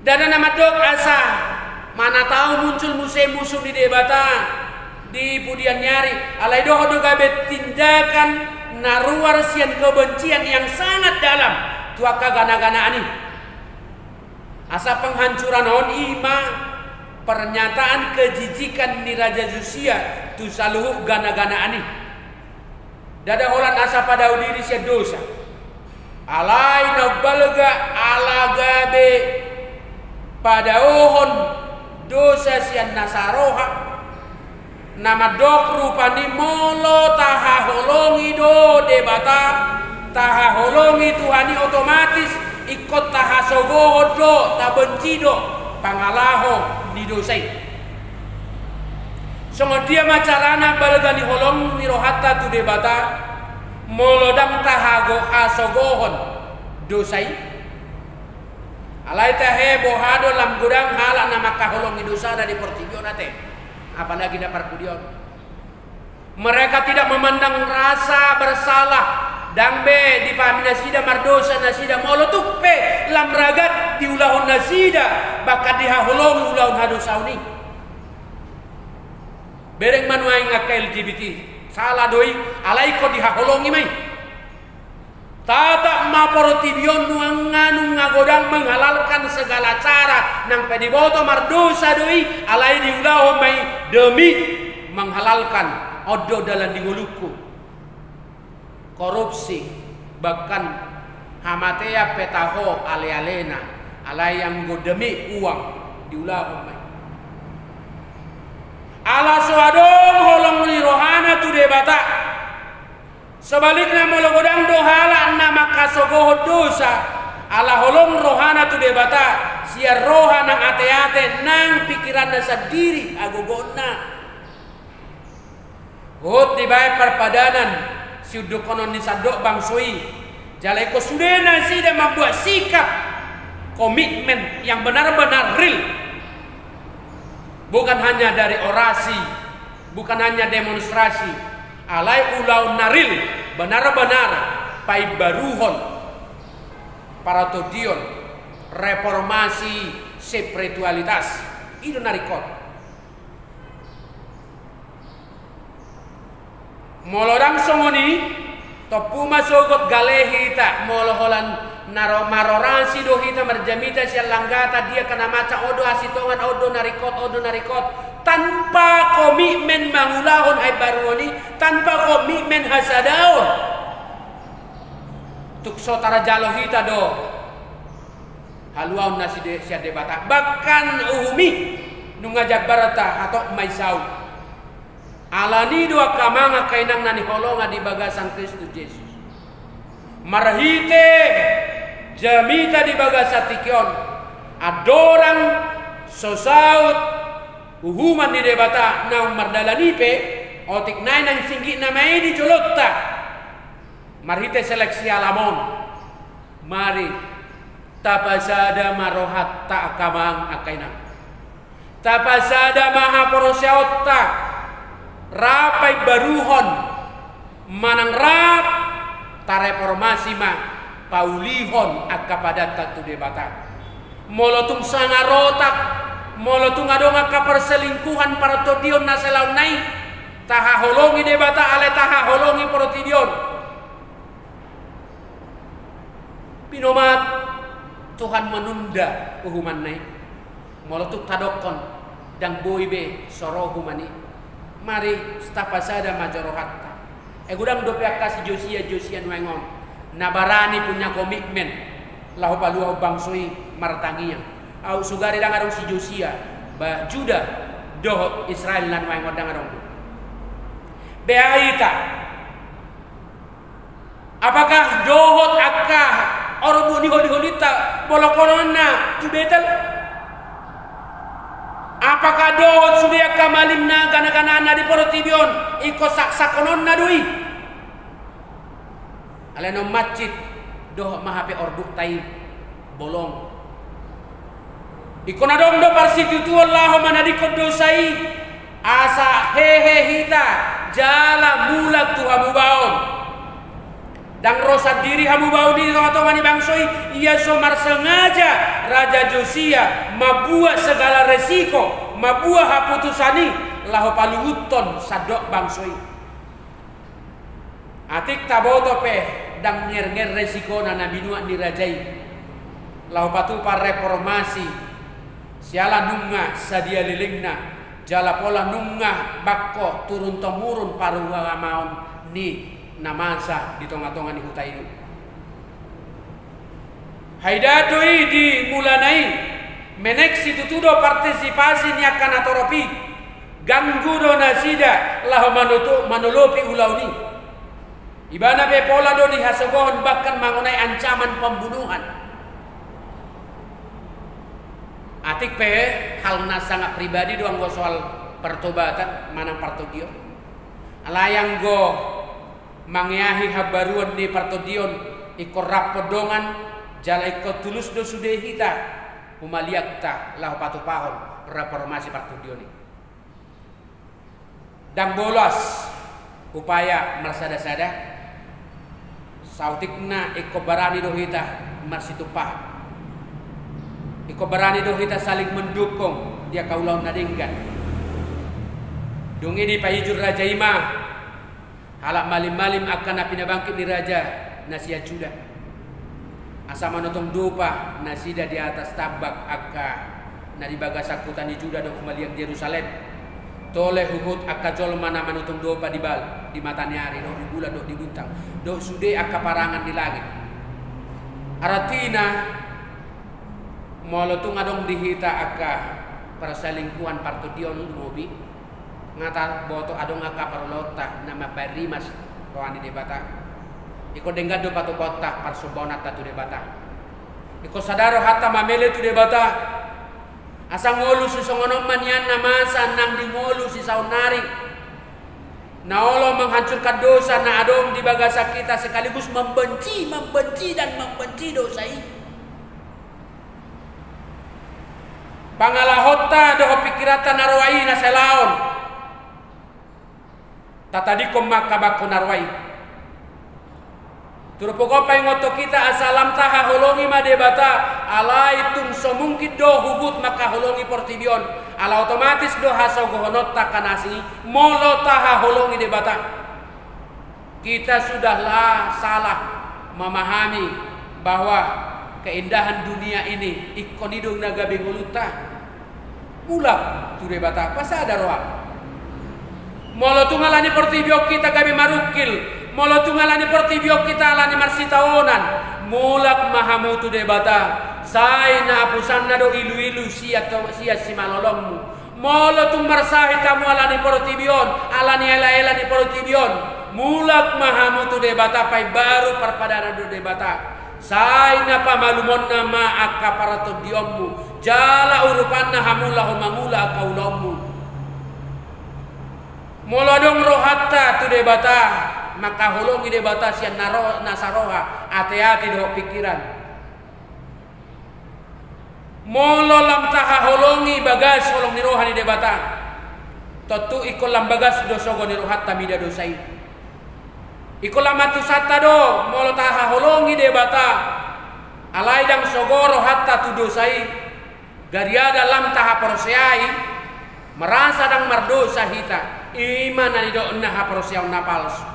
Ndada na mandok asa manang tau muncul muse musu ni Debata di pudian ni ari, alai dohot do gabe tindakan na ruar sian kebencian yang sangat dalam tu angka gana-ganaan i. Asa penghancuran on i ma pernyataan kejijikan ni Raja Josia tu saluhut gana-ganaan i. Ndada holan asa padao diri sian dosa. Alai na umbalga ala gabe padaohon dosa sian na saroha, na mandok rupani molo tahaholongi do Debata, tahaholongi Tuhan i, otomatis ingkon tahasogohon do, tabenci do pangalaho ni dosa i. Songon dia ma carana balga ni holong ni rohanta tu Debata, molo ndang tahago-, hasogohon dosa i? Alai tahe boha do, lam godang halak na mangkaholongi dosana di portibi on ate, apalagi na parpudi on. Mereka tidak memandang rasa bersalah, ndang be dipahami nasida mardosa nasida, molo tung pe lam ragam diulahon nasida, bahkan dihaholongi ulaon hadosaon i. Bereng ma nuaeng angka L G B T, sala do i, alai ingkon dihaholongi ma i. Tatap ma portibi on nuaeng nunga godang menghalalkan segala cara, nang pe diboto mardosa do i, alai diulahon ma i demi menghalalkan, on do dalan di ngolungku. Korupsi, bahkan hamatean pe taho ale-alena, alai anggo demi uang diulahon ma i. Ala so adong holong ni rohana tu Debata. Sebalikna, molo godang do halak na mangkasogohon dosa, ala holong rohana tu Debata, sian roha nang ate-ate nang pikiranna sandiri, hagogoonna. Huhut dibaen parpadanan siundukkon ni sandok bangso i. Jala ingkon sude nasida mambuat sikap, komitmen yang benar-benar real. Bukan hanya dari orasi, bukan hanya demonstrasi, alai ulaon na real, benar-benar paimbaruhon, paratondion, reformasi spiritualitas. I do na ringkot. Molo ndang songon i, tompu ma sogot gale hita, molo holan na ro-, marorasi do hita marjamita sian langgata, dia kena maca, on do hasintongan, on do na ringkot, on do na ringkot. Tanpa komitmen mangulahon haimbaruon i, tanpa komitmen hasadaon, tung so tarjalo hita do haluaon na side-, sian Debata. Bahkan uhum i nunga jambarta hatop ma i saut. Alani do angka amang, angka inang na hinaholongan di bagasan Kristus Jesus, marhite jamita di bagasan tingki on, andorang so saut uhuman ni Debata naung mardalan i pe, otik nai naung singgit nama i di jolonta marhite seleksi alam on. Mari, tapasada ma rohanta angka amang, angka inang. Tapasada ma haporseaonta, rap paimbaruhon, manang rap tareformasi ma, paulihon angka padanta tu Debata. Molo tung sanga rotak, molo tung adong angka perselingkuhan, paratondion na salaon nai, tahaholongi Debata, alai tahaholongi portibi on. Pinomat Tuhan menunda uhumanna i. Molo tung tadokkon, ndang boi be so ro uhuman i. Mari tapasada ma jo rohanta. Eh, godang dope angka si Josia, Josia nuaeng on, na barani punya komitmen laho paluahon bangso i martangiang. Au sugari ndang adong si Josia, ba Juda dohot Israel na nuaeng on ndang adong. Beha hita. Apakah dohot angka orbuk ni holi-holinta bolongkononna tu Betel? Apakah dohot sude angka malimna, gana-ganana di portibi on ingkon saksakkononna do i? Alai na ummancit dohot ma hape orbukta i bolong. Ingkon adong do parsitutuon laho manadingkon dosa i, asa hehe hita jala mulak tu hamubaon. Ndang ro sandiri hamubaon i di tonga-tonga ni bangso i, ia so marsengaja Raja Josia mambuat segala resiko, mambuat haputusan i laho paluhuthon sandok bangso i. Atik taboto pe ndang ngernger resikona na binuat ni raja i laho patupa reformasi, siala nunga sadia lelengna, jala pola nunga bangko turun-temurun parumaon ni na masa di tonga-tonga ni huta i. Haidaan do i di mulana i, menek situtu do partisipasi ni angka natorop i, ganggu do nasida laho manoto-, manolopi ulaon i. Ibana pe pola do dihasogohon bahkan mangonai ancaman pembunuhan. Atik pe hal na sangat pribadi do anggo soal pertobatan manang partondion. Alai anggo mangeahi habaruon ni partondion, ingkon rap dongan, jala ingkon tulus do sude hita humaliangta laho patupahon reformasi partondion i. Ndang bolas upaya marsadasada, saotikna ingkon barani do hita marsitumpahan. Ingkon barani do hita saling mendukung di angka ulaon na denggan. Dung i dipaijur raja i ma halak malim-malim angka na pinabangkit ni raja na sian Juda, asa manotong dopa nasida di atas tambak angka na di bagasan huta ni Juda dohot humaliang Jerusalem. Tole huhut angka jolma na manotong dopa di bal, di mata ni ari dohot di bulan dohot di buntang dohot sude angka parangan ni langit. Artina, molo tung adong di hita angka perselingkuhan partondion, lobi nga taboto adong angka parulaonta na mambahen rimas roha ni Debata. Ingkon denggan do patupaonta parsombaonanta tu Debata. Ingkon sada rohanta mamele tu Debata. Asa ngolu sisongon on ma nian na masa nang di ngolu sisaonnari, na olo menghancurkan dosa na adong di bagasan hita sekaligus membenci, membenci dan membenci dosa i. Pangalahonta dohot pingkiranta na roa i na salaon. Tatadingkon ma angka bangko na roa i. Turpuk on paingothon hita asa lam tahaholongi ma Debata, alai tung so mungkin do huhut mangkaholongi portibi on, ala otomatis do hasogohononta angka na asing i molo tahaholongi Debata. Kita sudahlah salah memahami bahwa keindahan dunia ini ingkon i do na gabe ngolunta. Mulak tu Debata, pasada roha. Molo tung ala ni portibi on hita gabe marungkil, molo tung ala ni portibi on hita ala ni marsitaonan, mulak ma hamu tu Debata, sai na apusanna do iluilu sian to-, sian simalolongmu. Molo tung marsahit hamu ala ni portibi on, ala ni elaela ni portibi on, mulak ma hamu tu Debata, paimbaru parpadanan do Debata. Sai na pamalumonna ma angka partondionmu, jala urupanna hamu laho mangula angka ulaonmu. Molo adong rohanta tu Debata, mangkaholongi Debata sian na ro-, na saroha, ateate dohot pingkiran. Molo lam tahaholongi bagas holong ni roha ni Debata, tontu ingkon lam bagas do sogo ni rohanta mida dosa i. Ingkon lam antusanta do molo tahaholongi Debata, alai ndang sogo rohanta tu dosa i. Gariada lam tahaporseai, merasa ndang mardosa hita, i ma na nidokna haporseaon na palsu.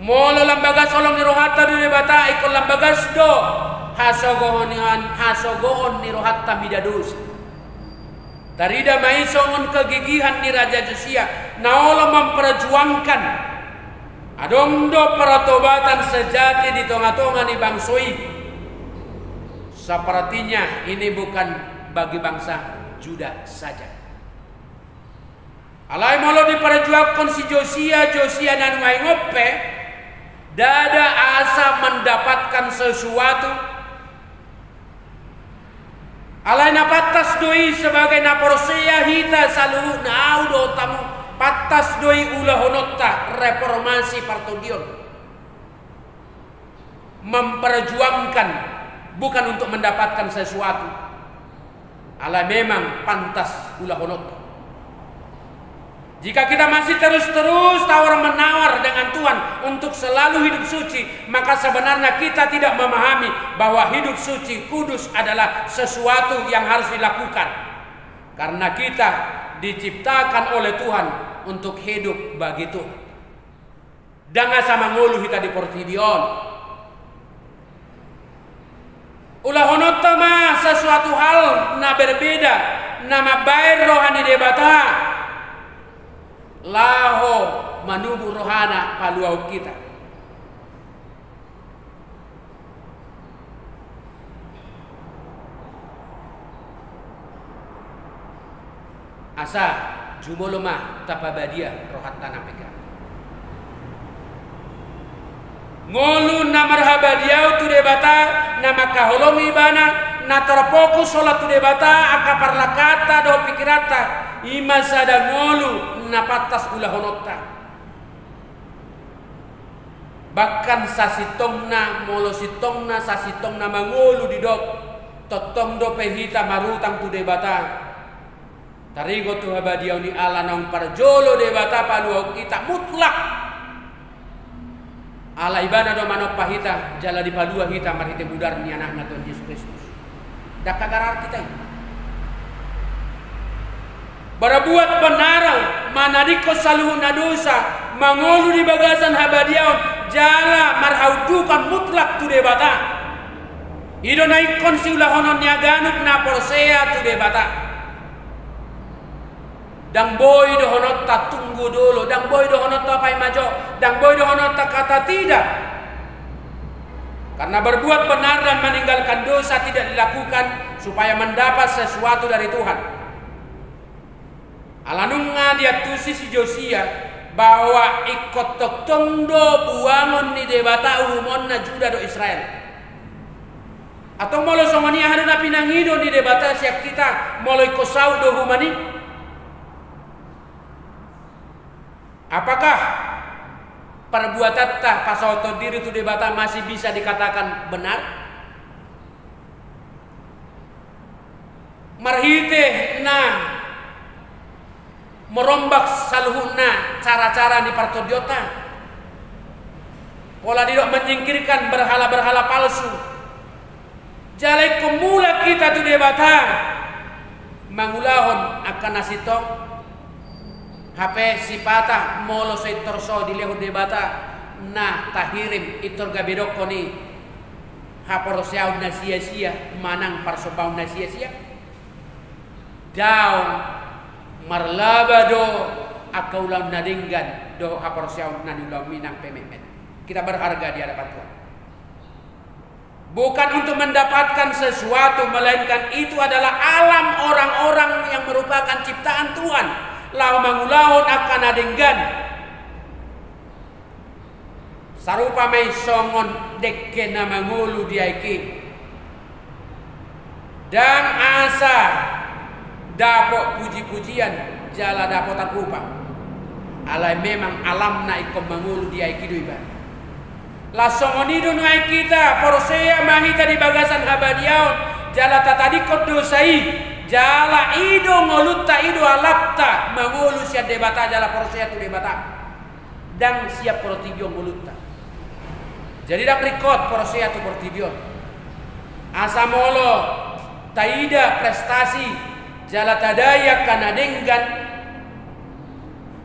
Molo lam bagas holong ni rohanta tu Debata, ingkon lam bagas do hasogoon, hasogoon ni rohanta mida dosa. Tarida ma i songon kegigihan ni Raja Josia na olo memperjuangkan adong do pertobatan sejati di tonga-tonga ni bangso i. Sepertinya ini bukan bagi bangsa Juda saja. Alai molo diperjuangkon si Josia, Josia na nuaeng on pe, ndada asa mendapatkan sesuatu. Alai na pantas do i sebagai na porsea hita saluhutna, ahu dohot hamu, pantas do i ulahononta reformasi partondion. Memperjuangkan bukan untuk mendapatkan sesuatu. Alai memang pantas ulahononta. Jika kita masih terus-terus tawar-menawar dengan Tuhan untuk selalu hidup suci, maka sebenarnya kita tidak memahami bahwa hidup suci, kudus adalah sesuatu yang harus dilakukan. Karena kita diciptakan oleh Tuhan untuk hidup bagi Tuhan. Ndang asa mangolu hita di portibi on. Ulahononta ma sesuatu hal na berbeda, na mambaen roha ni Debata laho manubu rohana paluahon hita. Asa jumolo ma tapabadia rohanta nang pikiran. Ngolu na marhabadiaon tu Debata, na mangkaholongi ibana, na tarfokus holan tu Debata angka parlangkanta dohot pikiranta, i ma sada ngolu na pantas ulahononta. Bahkan sasintongna, molo sintongna, sasintongna mangolu didok, tongtong dope hita marutang tu Debata. Taringot tu habadiaon ni ala naung parjolo Debata paluahon hita mutlak. Ala ibana do manompa hita, jala dipalua hita marhite mudar ni Anakna Tuhan Jesus Kristus. Ndang hagarar hita i. Berbuat benar, manadingkon saluhutna dosa, mangolu di bagasan habadiaon, jala marhaundukan mutlak tu Debata. I do na ingkon siulahonon ni haganup na porsea tu Debata. Ndang boi dohononta tunggu dulu, ndang boi dohononta paima jo, ndang boi dohononta kata tidak. Karena berbuat benar dan meninggalkan dosa tidak dilakukan supaya mendapat sesuatu dari Tuhan. Ala nunga diantusi si Josia bahwa ingkon tongtong do buangon ni Debata uhumonna Juda dohot Israel. Atau molo songon i, aha do na pinangido ni Debata sian hita molo ingkon saut do uhuman i? Apakah perbuatanta pasahathon diri tu Debata masih bisa dikatakan benar? Marhite na merombak saluhutna cara-cara ni partondionta. Pola didok menyingkirkan berhala-berhala palsu. Jala ingkon mulak hita tu Debata mangulahon angka na sintong. Hape sipata molo so intor so dilehon Debata na tahirim, intor gabe dokkon i haporseaon na sia-sia manang parsombaon na sia-sia. Daong, marlaba do angka ulaon na denggan dohot haporseaon na niulaonmi nang pemetmet. Kita berharga di hadapan Tuhan. Bukan untuk mendapatkan sesuatu, melainkan itu adalah alam orang-orang yang merupakan ciptaan Tuhan. Laho mangulahon angka na denggan. Sarupa ma i songon dengke na mangolu di aek i. Ndang asa dapot puji-pujian jala dapotan upa. Alai memang alamna ingkon mangolu di aek i do ibana. Laos songon i do nuaeng hita, porsea ma hita di bagasan habadiaon, jala tatadingkon dosa i, jala i do ngolunta, i do alapta mangolu sian Debata jala porsea tu Debata. Ndang sian portibi on ngolunta. Jadi ndang ringkot porsea tu portibi on. Asa molo taida prestasi jala tadai angka na denggan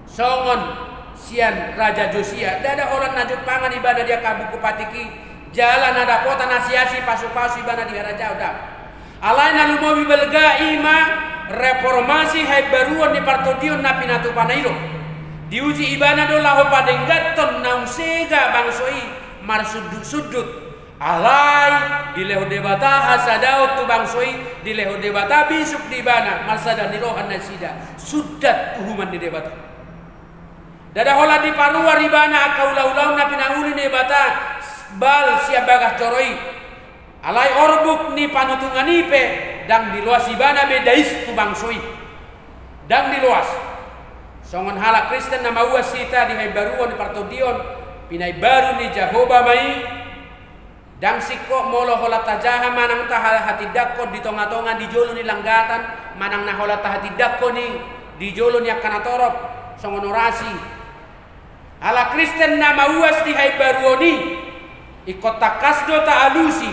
songon sian Raja Josia, ndada holan na jumpangan ibana di angka buku patik i, jala na dapotan asi-asi pasu-pasu ibana di harajaon, ndang. Alai na lumobi balga i ma reformasi, haimbaruon ni partondion na pinatupana i do. Diuji ibana do laho padengganhon naung sega bangso i marsundut-sundut. Alai dilehon Debata hasadaon tu bangso i, dilehon Debata bisuk di ibana, marsada ni roha nasida, sundat uhuman ni Debata. Ndada holan diparuar ibana angka ulaon-ulaon na pinauli ni Debata, bal sian bagas joro i. Alai orbuk ni panutungan i pe ndang diloas ibana be dais tu bangso i. Ndang diloas. Songon halak Kristen na mauas hita di haimbaruon ni partondion, pinaimbaru ni Jahowa ma i. Ndang singkop molo holan tajaha manang taha-, hatindangkon di tonga-tonga di jolo ni langgatan, manang na holan tahatindangkon i di jolo ni angka natorop, songon orasi. Halak Kristen na mauas di haimbaruon i, ingkon tangkas do taalusi,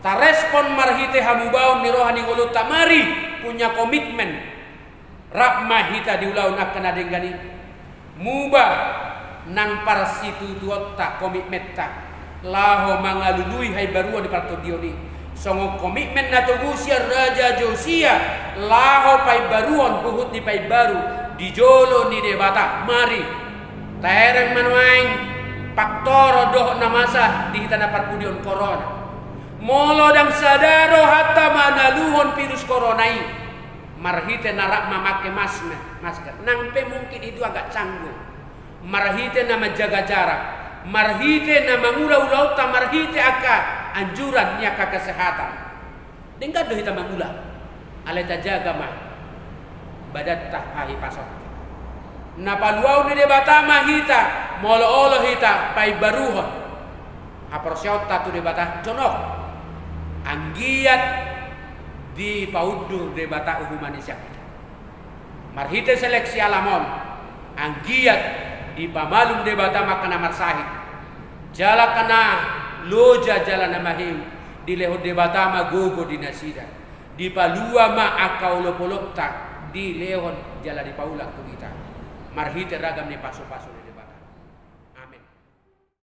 tarespon marhite hamubaon ni roha ni ngolunta, mari, punya komitmen. Rap ma hita di ulaon angka na denggan i. Muba nang parsitutuonta, komitmenta laho mangalului haimbaruon ni partondion i. Songon komitmen na togu sian Raja Josia laho paimbaruon huhut ni paimbaru di jolo ni Debata. Mari, taereng ma nuaeng pantoron dohot na masa di hita na parpudi on, korona. Molo ndang sada rohanta manaluhon virus korona i, Marhite na rap mamake masker, masker. Nang pe mungkin itu agak canggung. Marhite na manjaga jarak. Marhite na mangula ulaonta, marhite angka anjuran ni angka kesehatan. Denggan do hita mangula. Alai tajaga ma badanta, hahipasonta. Na paluaon ni Debata ma hita, molo olo hita paimbaruhon haporseaonta tu Debata, jonok. Anggiat dipaundur Debata uhuman ni sian hita. Marhite seleksi alam on, anggiat dipamalum Debata ma angka na marsahit, jala angka na loja jala na maheu, dilehon Debata ma gogo di nasida. Dipalua ma angka olopolopta, dilehon jala dipaulak tu hita. Marhite ragam ni pasupasu ni